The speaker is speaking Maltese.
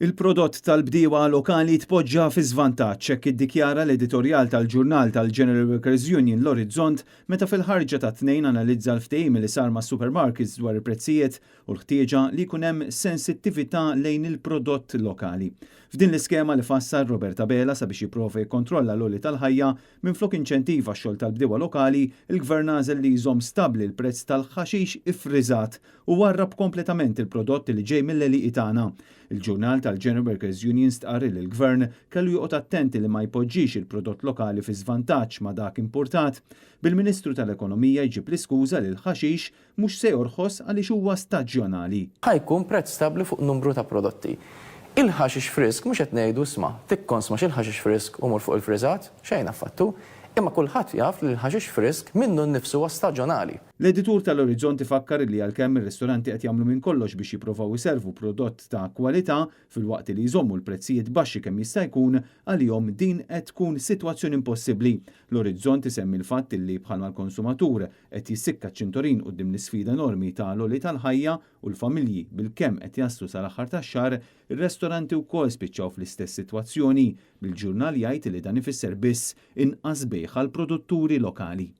Il-prodott tal-bdiewa lokali tpoġġa fi żvantaġġ, hekk iddikjara l-editorjal tal-ġurnal tal-General Workers Union L-Orizzont meta fil-ħarġa tat-Tnejn analizza l-ftehim li sar mas-supermarkets dwar il-prezzijiet u l-ħtieġa li jkun hemm sensittività lejn il-prodott lokali. F'din l-iskema li fassal Robert Abela sabiex jipprova jikkontrolla l-għoli tal-ħajja, minflok inċentiva x-xogħol tal-bdiewa lokali, il-Gvern għażel li jżomm stabbli l-prezz tal-ħaxix iffriżat u warrab kompletament il-prodott li ġej mill-għelieqi tagħna. Il-ġurnal tal-General Workers Union stqarr li l-Gvern kellu joqgħod attenti li ma jpoġġix il-prodott lokali fi żvantaġġ ma' dak importat, bil-Ministru tal-Ekonomija jġib l-iskuża li l-ħaxix mhux se jorħos għaliex huwa staġjonali. Ħa jkun prezz stabbli fuq numru ta' prodotti. Il-ħaxix frisk mhux qed ngħidu isma' tikkonsmax il-ħaxix frisk u mur fuq il-friżat, xejn affattu, imma kulħadd jaf li l-ħaxix frisk minnu nnifsu huwa staġonali. L-editur tal-Orizzont ifakkar li għalkemm ir-ristoranti qed jagħmlu minn kollox biex jipprovaw iservu prodott ta' kwalità filwaqt li jżommu l-prezzijiet baxxi kemm jista' jkun, għalihom din qed tkun sitwazzjoni impossibbli. L-Orizzont isemmi l-fatt li bħalma l-konsumatur qed jissikka ċ-ċintorin quddiem l-isfida enormi ta' l-għoli tal-ħajja u l-familji bilkemm qed jaslu sal-aħħar tax-xahar, ir-restoranti wkoll spiċċaw fl-istess sitwazzjoni, bil-ġurnal jgħid li dan ifisser biss inqas bejgħ għall-produtturi lokali.